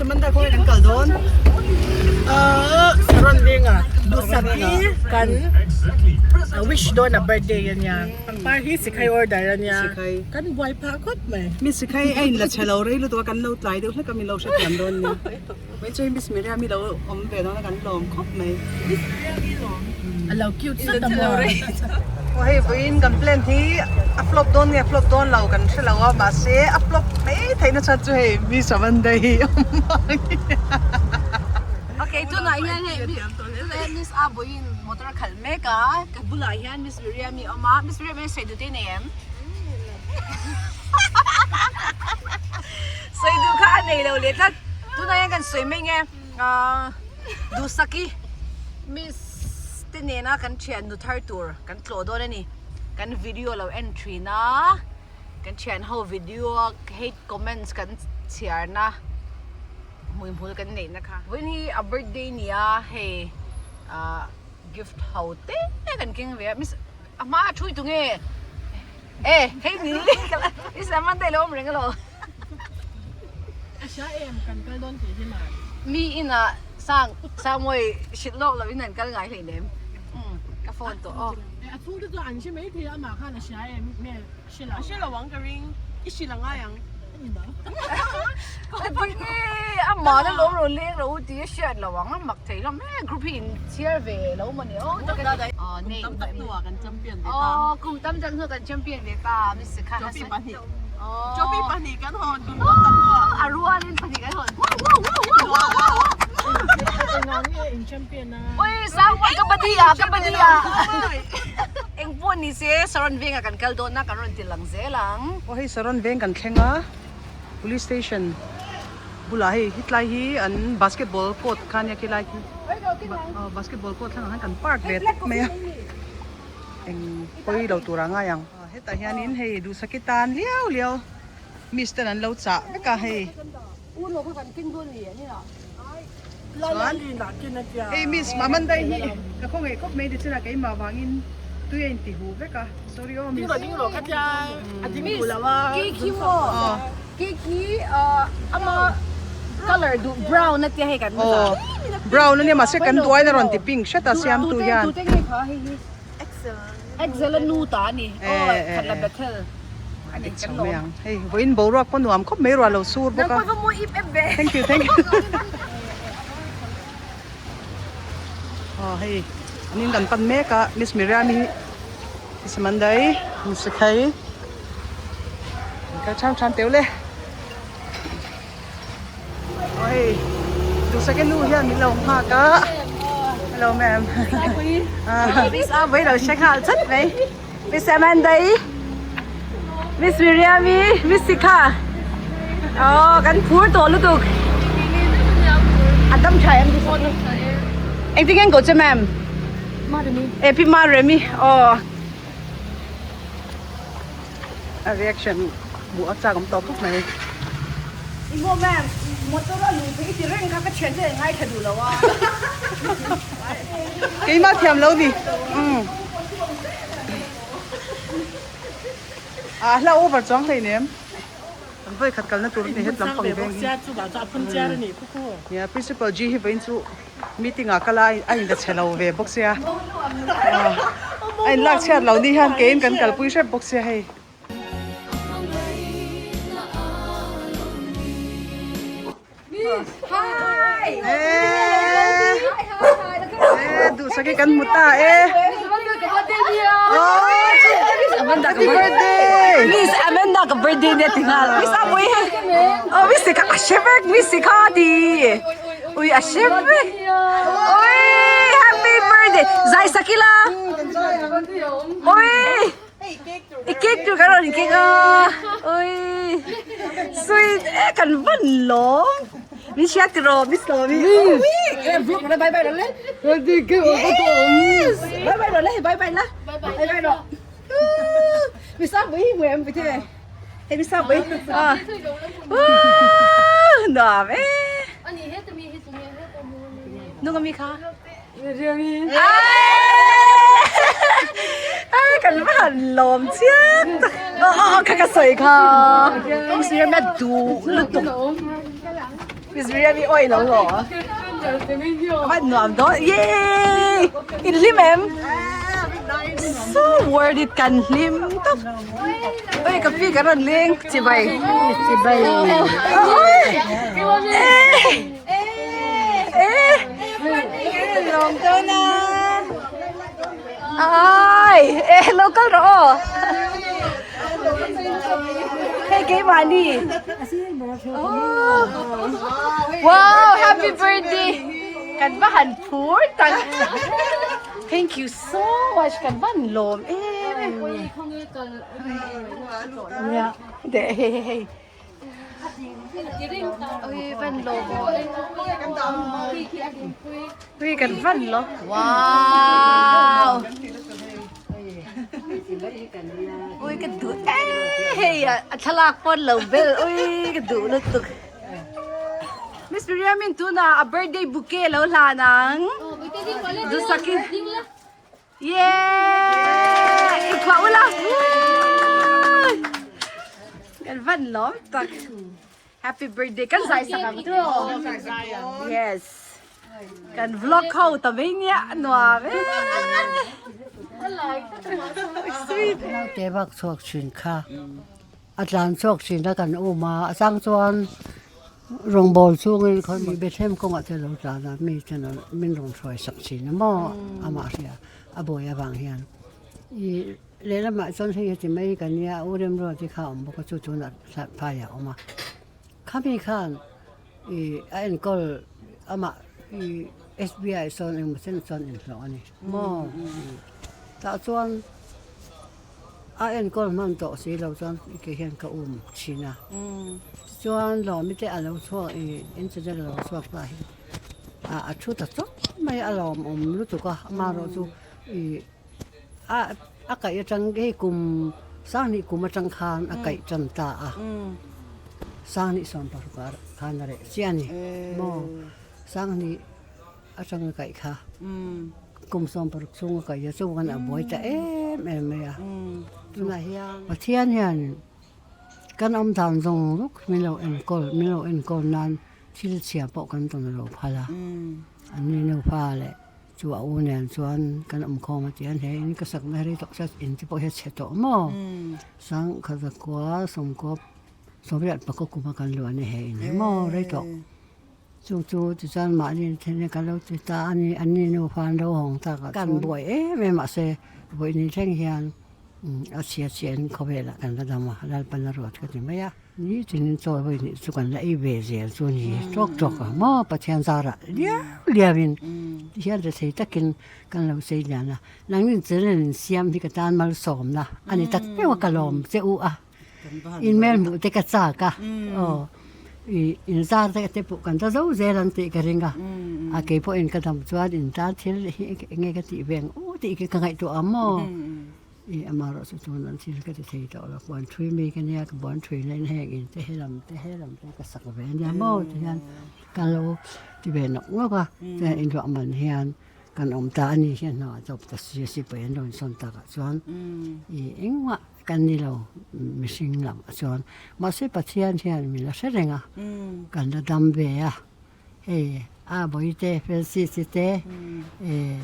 Samantha khawnge kan kal dawn? Ahh Saron venga Duhsaki kan wish dawn a birthday ania pangpar hi sikhai order ania kan buai phah khawp mai. Mi sikhai a inla chhe lo rei lutuk a kan lo tlai deuh hlek a min lo hrethiam dawn nia. Mai chu hei Miss Miriam-i lo awm ve dawn a kan lawm khawp mai. Miss Miriam-i lawm a lo cute zet a maw. Aw hei vawiin kan plan hi a flop dawn nge flop dawn lo kan hre lo a mahse a flop mai theih na chhan chu hei Miss Amanda hi a awm vangin. Ok tunah hian hei Miss a vawiin motor a khalh mek a ka bulah hian Miss Miriam-i a awm a Miss Miriam-i sawi duh te i nei em? Sawi duh kha a nei lo leh tlat. Tunah hian kan sawi mai nge ahh Duhsaki Miss te nena kan thian nu thar tur kan tlawh dawn a ni. Kan video lo en thin a, kan thian ho video a hate comments kan chhiar na hmuihmul kan neih na kha. Vawiin hi a birthday nia hei ahh gift ho te kan keng ve a Miss a hma a thui tu nge? E hei ni i sam an daih lo awm reng alo. A hria em kan kal dawn tih hi man. Mi inah sang sangmawi hrilh lawk lo in an kal ngai hlei nem. Umm ka phone tawh aw. E a chhung te chu an hre mai thei a amah khan a hria em nge hre lo. A hre lo ang ka ring i hrilh a ngai ang. Amah na lawm rawn leng ro ti a hriat lo ang a mak thei hlawm e group hi in chhiar ve lo maw ni aw tak a ni kum tam tak hnuah kan champion ve ta kum tam tak hnuah kan champion ve ta miss kha trophy pahnih trophy pahnih kan hawn kum tam tak hnuah a rualin pahnih kan hawn Engah nge in champion a Ui Sangpui ka padi a ka padi a Engpawh ni se Saron vengah kan kal dawn a kan rawn ti lang zel ang. Aw hei Saron veng kan thleng a Police station bulah hei hetlai hi an basketball court kha ania khilai khi aw basketball court thlangah khan kan park ve tawp mai a eng pawi lo tur ah ngai ang hetah hianin hei duhsaki tan liau liau miss ten an lo chah vek a hei. Chuan hei miss Mamandai hi ka khawngaih khawp mai tichuan keimah vangin tui a inti hu vek a sorry aw miss. Miss cake hi maw cake hi ama colour duh brown a tia hei kan aw brown ania mahse kan duai na rawn ti pink hret a siamtu hian. Tute nge kha hei hi Excel a nu ta a ni aw khat la Bethel. A dik chho mai ang hei vawiin boruak pawh nuam khawp mai ruah lo sur bawk a thank you thank you aw hei an in kan pan mek a miss Miriam-i hi miss Amanda-i miss Sakhai an kal ṭham ṭham teuh le aw hei duhsaka nu hian min lo nghak a hello ma'am miss a vawi lo hre nghal chat mai. Miss Amanda-i, Miss Miriam-i, Miss Sikha Aw kan phur tawh lutuk A dam tha em Engtin nge an koh che ma'am? Maremi E Pi Maremi aw A reaction hmuh a chak awm tawh khawp mai. Ihmaw ma'am, motor a luh phei i ti reng kha ka thiante an ngaithla duh lo a. Keimah thiam lo ni. Umm. A hla over chuang hlei nem. Kan vawi khat kalna tur ni het lampang veng hi. Nia principal G hi vawiin chu meeting ah kal a a in la chhe lo ve bawk sia. A in lak chhiat lo ni hian keiin kan kalpui hrep bawk sia hei. Duhsaki kan hmu ta e. Happy birthday! Miss Amanda ka birthday nia ti nghal. Miss Apui he. Oh Miss ka a hre vek Miss kha ti. Ui a hre vek. Ui happy birthday. Zai sakila. Ui. I cake tur kan rawn keng a ui sweet e kan van lawm min hria tiraw miss lawmi ui vlog la bye bye rawh le yes bye bye rawh le bye bye la bye bye rawh miss a pui hmu em pute hei miss a pui a nuam e nung ami kha Kan va han lawm chiang tak aw aw kha ka sawi kha kawng sir hian a duh lutuk. Miss Miriam i awih lo hlawh a. A nuam dawn. Yay! In hlim em? So worth it kan hlim tawp. Oi ka pi kan rawn leng chibai. Chibai. Lawm dawn a. Ai, e lo kal rawh aw. Hei keimahni. Wow, happy birthday. Kan va han phur tak. Thank you so much kan van lawm em em. De hei hei hei. Oi van lawm. Ui kan van lo. Wow. Ui ka duh e hei a thlalak pawn lo bel ui ka duh lutuk. Miss Miriam in tunah a birthday bouquet lo hlan ang. Duhsakin. Yeah! Ikhua ula. Kan van lawm tak. Happy birthday kan zai sak ang tu. Yes. Kan vlog ho ta mai nia nuam e. Sweet. Te bak chhuak thin kha a tlan chhuak thin a kan um a a chang chuan Rawngbâwl chungin khawi Bethlehem kawngah te lo tlan a, mi ten min rawn hruai sak thin a maw amah hria a buai avang hian. I lehlamah chuan hei heti mai ka nia a u Remruati kha a awm bawk a chu tunah phaiah a awm a. Khami khan i a enkawl amah i SBI sawn engmaw chen chuan inhlawh a ni maw. Tah chuan A enkawl hman tawh si lo chuan kei hian ka um thin a, tichuan lawmi te a lo chhuak i incident a lo chhuak ta hi a thu ta chawp mai a lawmawm lutuk a, amaherawh chu ih a a kaih atang hei kum sanghnih kum atang khan a kaih tan ta a, sanghnih sawmparuk ah khan a reh chiah a ni maw sanghnih atang a kaih kha. Kum 60 chhung a kaih a chuan a buai ta em em mai a. Tunah hian Pathian hian kan awm dan zawng zawng min lo enkawl min lo enkawl nan thil chhia pawh kan tawn lo phal a. An ni nupa leh chu a u nen chuan kan awm khawm a ti a, he in ka sakna hi rei tawh se in te pawh hi a chhe tawh maw? Sangkhat zakua sawmkua sawmriat pakua kuma kan luah a ni he in hi maw rei tawh. Chu chu tichuan mahni then ka lo ti ta a ni, an ni nufa an lo hawng tak ah chuan kan buai em em mahse vawi ni thleng hian a chhia chhia in khawvelah kan la dam a, Lalpan a ruat ka ti mai a. Ni tinin chaw vawi hnih chu kan la ei ve zel chu a ni tawk tawk a maw Pathian zarah liau liau in tihian ri thei takin kan lo chei lian a, nangnin channel in siam hi ka tan malsawmna a ni tak meuh a ka lawm che u a. In hmel hmuh te ka chak a, aw ih in zar te te pawh kan ta zo zel ang tih ka ring a, a kei pawhin ka dam chuan in tan thil hi eng nge ka tih ve ang u tih khi ka ngaihtuah ang maw, ih amaherawh chu chuan an thil ka ti thei tawh lo, puan thui mi ka nia ka puan thui na in heng in te helam te helam te ka sak ve ania maw ti hian ka lo ti ve nawk nawk a, chuan inruah man hian kan awm ta a ni hian hna a chawp ta si a sipai an rawn sawn takah chuan ih engmah. Kan ni lo mihring lam ah chuan mahse Pathian hian min la hre reng a, kan la dam ve a, hei a Bawihte Francis-i te eh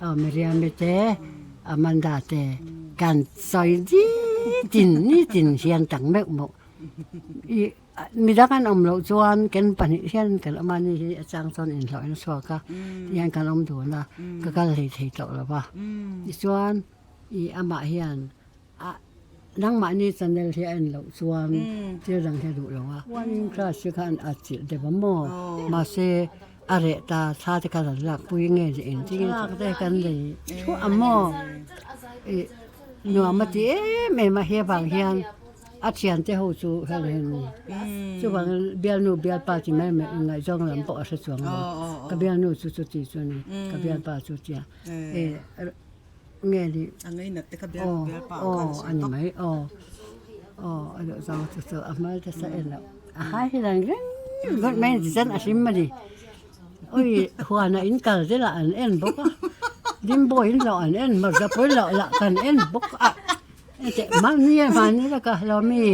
aw Miriam-i te Amanda te kan sawi nitin nitin hian tak meuh meuh i midang an awm loh chuan kan pahnih hian kan awm a ni hi a chang chuan inhlawh in a chhuak a tihian kan awm dun a ka kal hlei thei tawh lo va tichuan. I amah hian a nangmahni channel hi a en loh chuan thil dang hi a duh lo a. One class hi khan a chilh deuh a maw? Mahse a reh ta thla te khan an lak pui nge ni eng tin nge te kan nei thuah a maw? I nuam a ti em em a he vang hian a thiante ho chu heng heng chuvangin bialnu bialpa chi mai mai ngaihzawng lam pawh a hre chuang lo ka bialnu chu chuti chu a ni ka bialpa chu tia e. Nge ni? A ngeinat te kha bial bial pa ang khan a sawi Aw, a ni mai, aw. Aw, a deuh zawng chu chu a hmel te sa en loh. A hai hi lang reng ringawt mai ti chuan a hlim a ni. Ui, huanah in kal te lah an en bawk a, Limbawi in loh an en, Marzapawi loh lah kan en bawk a. Heti mahni a mahni laka lo mi.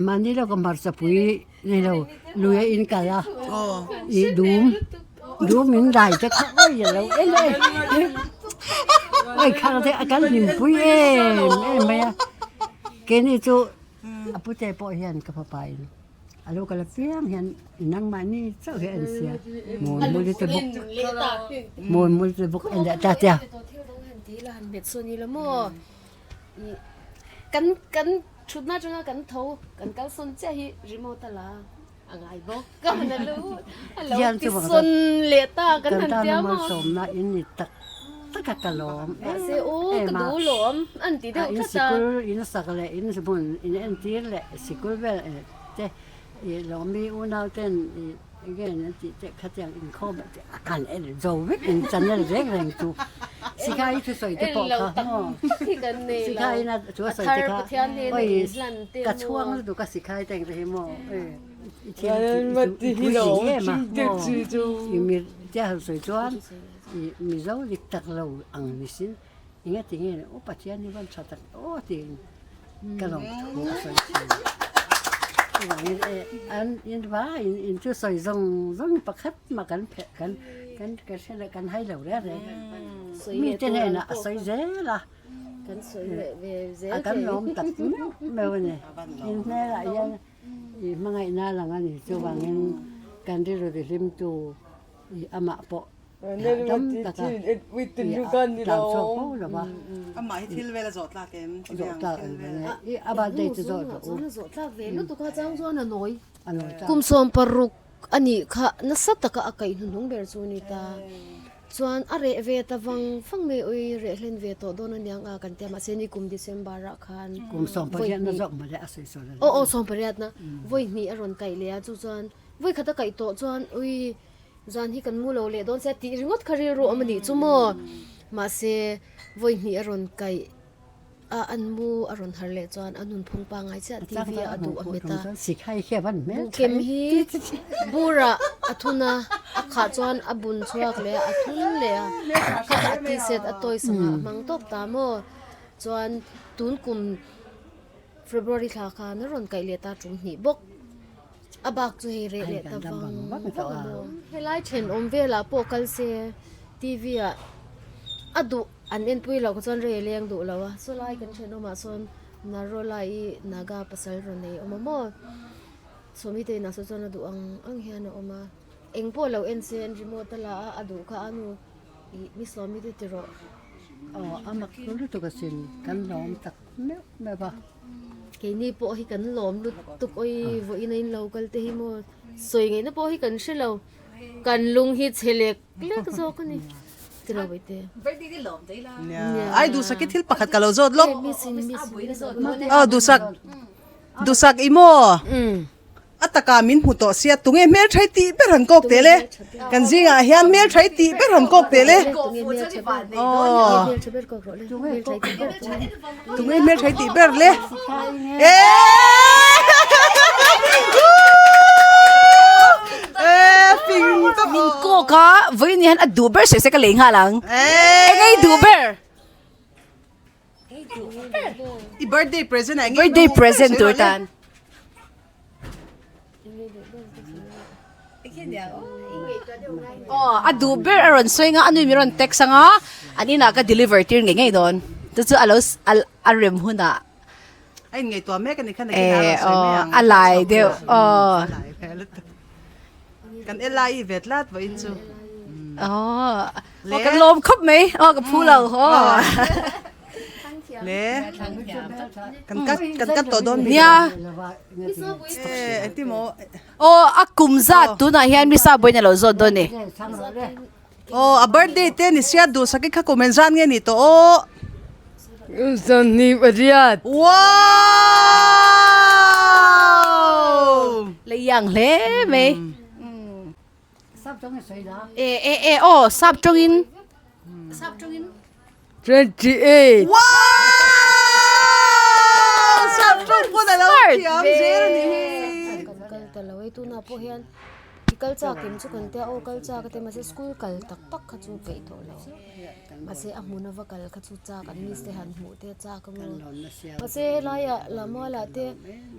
Mahni lawka hmarchapui nei lo lui a in kal a ih dum dum in dai te kha awi a lo en e awi khang te a kan hlimpui em em mai a keini chu a pute pawh hian ka fapa in a lo kal apiang hian nangmahni chauh hi a en sia mawi mawli te bawk mawi mawli te bawk en leh ta tia. Kan kan thutna atanga kan tho kan kalsawn chiah hi remote a la a ngai bawk ka han a lo a lo ti sawn leh ta kan han tia maw. Kan tan malsawmna in ni tak tak a ka lawm em Mahse aw ka duh lawm an ti deuh In tlat a. sikul in sak leh in hmun in entir leh sikul vel te ih lawmi unau ten ih Again an tih teh khatiang inkhawm a kan en zo vek in channel reng reng chu Sikhai i thusawi te pawh kha maw Sikhai ina thu a sawi te kha oi ka chhuang lutuk a Sikhai te ang te hi maw i thil i puitling em a maw i mi tia han sawi chuan i Mizo dik tak lo ang ni sin enga tinge aw Pathian hi van tha tak aw tiin Ka lawm thu a sawi thin. Chuvangin e an in vaiin in chu sawi zawng zawng pakhat mah kan phelh kan kan ka hre leh kan hai lo reng reng. Mite hnenah a sawi zel a. Kan sawi leh ve zel A kan lawm tak meuh meuh a ni. In hmelah hian i hmangaihna lang a ni. Chuvangin kan rilru tihlimtu i amah pawh Dam taka i tlan chhuak fo lo va. Amah hi thil vel a zawh tlak em? Zawh tlak em ve. I a birthday chu zawh rawh u. A zawh tlak ve lutuk a chang chuan a nawi. A nawi tlak. Kum 16 a nih kha nasa taka a kaih hnuhnung ber chu a ni ta. Chuan a reh ve ta vang vang mai ui reh hlen ve tawh dawn aniang a kan tia mahse ni kum December ah khan Kum 18 na zawk mawle a sawi sawi lo. Aw aw 18 na vawi hnih a rawn kaih leh a chu chuan vawi khat a kaih tawh chuan ui Zan hi kan mu lo leh dawn sia tih ringawt kha rilru awm a nih chu maw. Mahse, vawi hnih a rawn kaih a, an mu a rawn har leh chuan a nun phung pangngai chiah TV ah a duh a hmet a. Buhkem hi burah a thun a, a khah chuan a bun chhuak leh a, a thun leh a, khatah a t-shirt a toys angah a hmang tawp ta maw. Chuan tun kum February thla khan a rawn kaih leh ta tum hnih bawk. A bak chu hei reh leh ta vang vang a maw. Helai thenawm velah pawh kal se TV ah a duh an enpui loh kha chuan rei a leng duh lo a, chulai kan thenawmah sawn Narola i Naga pasal rawn nei awm a maw. Sawmi te inah saw chuan a duh ang ang hian a awm a, eng pawh lo en se an remote a la a, a duh kha a nu ih mi Sawmi te ti rawh. Aw a mak lutuk asin kan lawm tak meuh meuh a. Keini pawh hi kan lawm lutuk awi vawiin a in lo kal te hi maw sawi ngaihna pawh hi kan hre lo kan lung hi chhe lek lek zawk a ni tilo vaite Ai duhsak hi thil pakhat ka lo zawt lawk aw duhsak duhsak i maw A taka min hmu tawh sia tunge hmeltha i tih ber han kawk tel e. Kan zingah hian hmeltha i tih ber han kawk tel e. Aw. Tunge hmeltha i tih ber le. Eee fing tawp. Min kawk a vawiin hian a duh ber sawi se ka lei nghal ang. Eng ei duh ber. I birthday present ah Birthday present tur tan. Aw a duh ber a rawn sawi nga a nui min rawn text anga an inah ka deliver tir ngei ngei dawn chu chu a lo a rem hunah A inngaihtuah mek a ni kha nakin a rawn sawi mai ang. A lai deuh aw. Kan LIE ve tlat vawiin chu. Aw ka lawm khawp mai aw ka phu lo aw. Le kan cut kan cut tawh dawn mi. Nia. Eh engtin maw. Aw a kum zat tunah hian Misa Boyne a lo zawt dawn ni. Aw a birthday te ni sia duhsak i kha kum en zan nge ni tawh aw. Sawmhnih pariat. Wow! Lei ang hle mai. Sap tawng in sawi la. E e e aw sap tawngin sap tawngin. 28. Wow! Sap tawng pawn a lo thiam zel a nih hi. Kan kal ta lo e tunah pawh hian. I kal chak em chu kan tia aw kal chak a ti mahse school kal tak tak kha chu peih tawh lo mahse a hmun a va kal kha chu chak an miss te han hmuh te a chak a maw mahse helaiah Lammualah te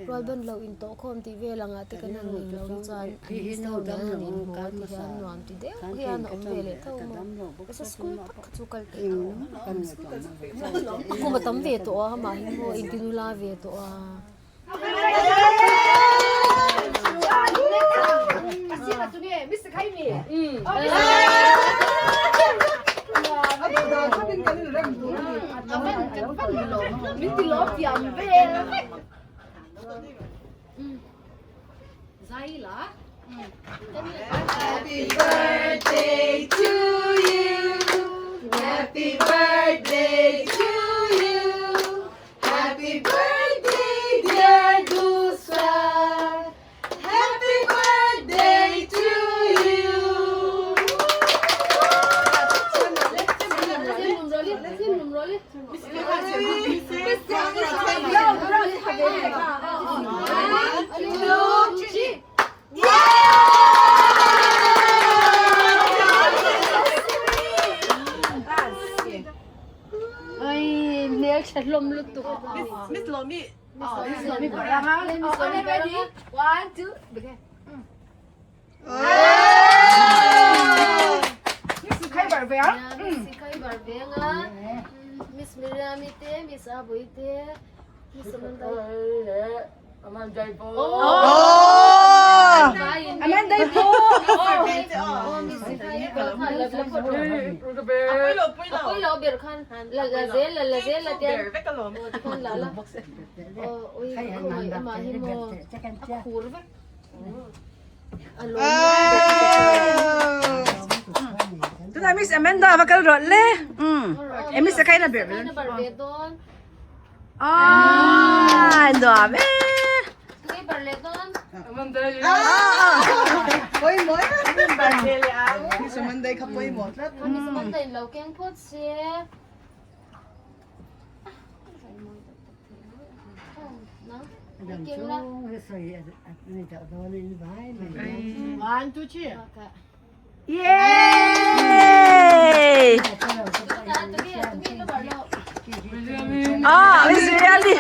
rual ban lo intawh khawm tih vel angah te kan han eng lo hi chuan an miss te ho nen an han inhmu a ti hian nuam ti deuh hian a awm ve leh tho a maw mahse school tak kha chu kal peih tawh lo a kum a tam ve tawh a amah hi maw intinula ve tawh a. Happy birthday to you Happy birthday to you Happy birthday dear Dusa Happy birthday to you Ai hmel tha hlawm lutuk. Miss Lomi. Miss Lomi baranga. Miss Lomi baranga. One, two, begin. Miss Khai bar ve a. Miss Khai bar ve nga. Miss Miriam te, Miss Abui te, Miss Amanda. Amanda po. Oh! Amanda po. Oh, Miss Khai bar khan la la photo. Apoi lo pui lo. Apoi lo ber khan la la zel la la zel la tian. Ber vek alawm. Oh, tikhan la la. Oh, ui khawai ama hi mo. A khur vek. A lawm. Tuna Miss Amanda va kal rawh le. E Miss Khai na ber. Khai na bar ve dawn. Ah, nuam e. Tui bar leh dawn. Pawimawh e. Miss Amanda kha pawimawh tlat. Miss Amanda in lo keng phawt se. One, two, three. Yay! Ah, Miss Really.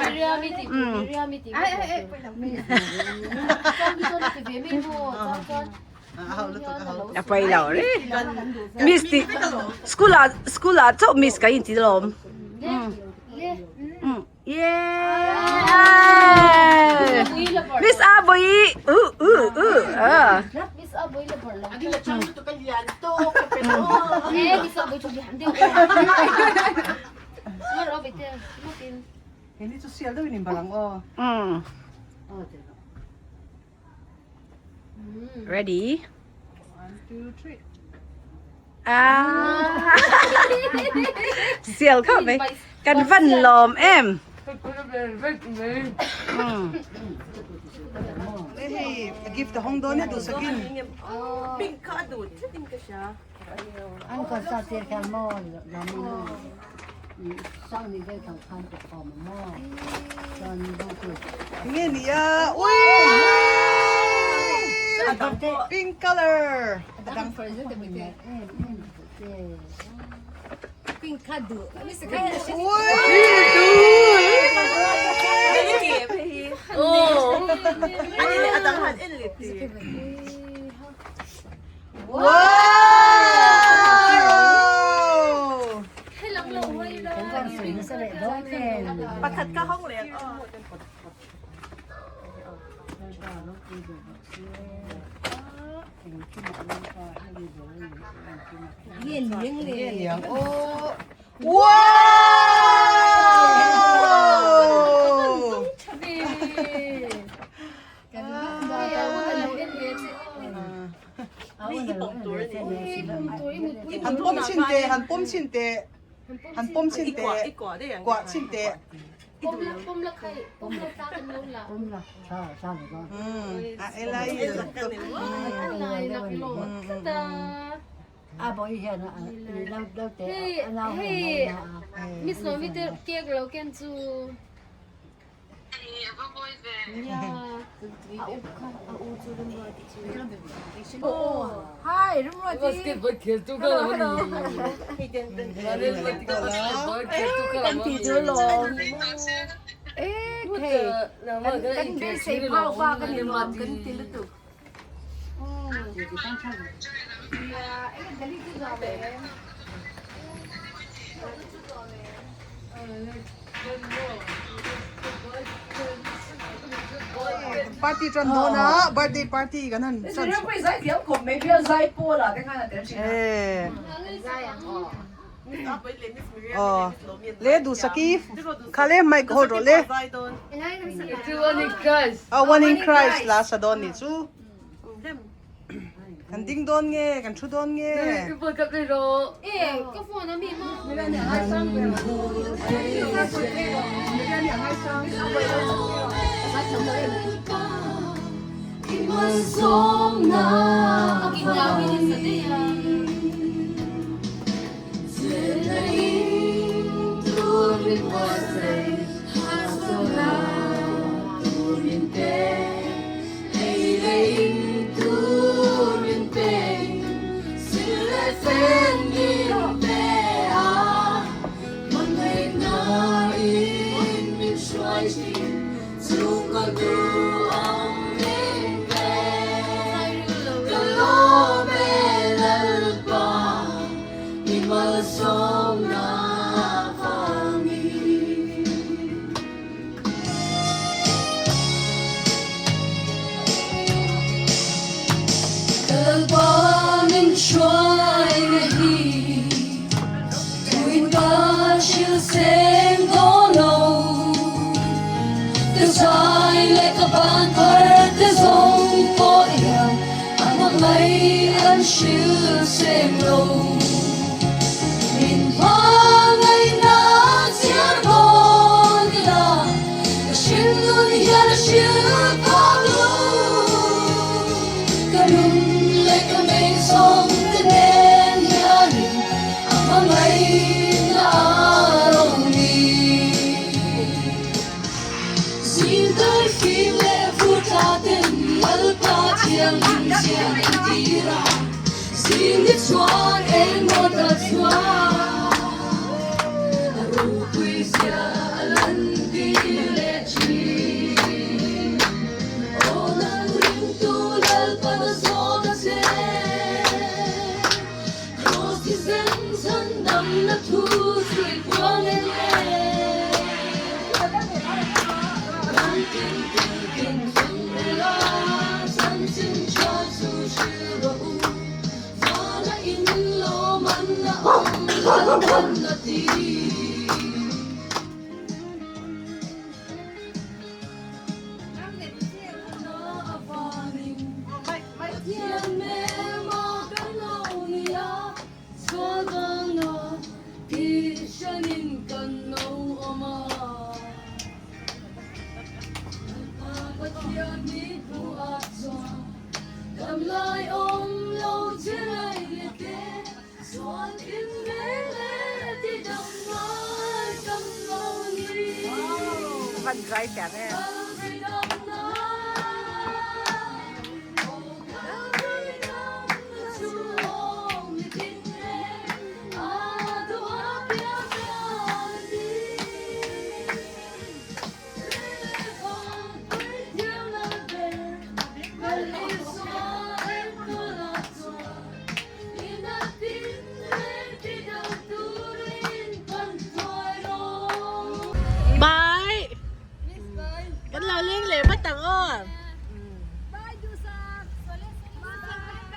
A pai lo re. Miss ti school ah school ah chauh miss ka in ti lawm. Yeah! Miss Aboy! U u u. Ah. Miss Aboy la bar lo. Adi la chang tu ka lian to ka pe to. Eh, Miss Aboy chu lian deuh. Mar o bete, matin. Hindi chu sial deuh in barang aw. Ready? 1 2 3. Ah. Sial khawp mai. Kan van lawm em. Hei a gift a hawng dawn e duhsakin. Pink kha a duh tlat in ka hria. An concert tir khan maw Lawmi nu sang ni deuh tho khan perform a maw chuan vocal Nge ni a ui pink color em em te Pink kha duh. Ui Ani leh a dang han en leh ti. Wow! Pakhat ka hawng leh ang aw. Liang aw. Wow! Han pawm chhin teh, han pawm chhin teh, han pawm chhin teh, kuah chhin teh. A elai Miss Nomi te cake lo ken chu. A u kha a u chu rin rual. Hi Remruati. Hello hello. Kan ti chu lawm. Eh thei. Kan beisei phau pa kan ni nuam kan ti lutuk. Party tran dawn a birthday party kan han tran aw le duhsaki kha le mic hold rawh le aw one in Christ la sa dawn nih chu kan ding dawn nge kan thu dawn nge. Van dry teh em. Bye. Kan lo leng leh vat ang aw. Bye Duhsak. Bye. Bye bye vek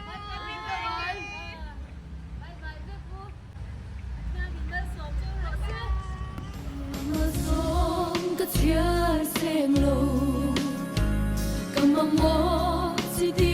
u.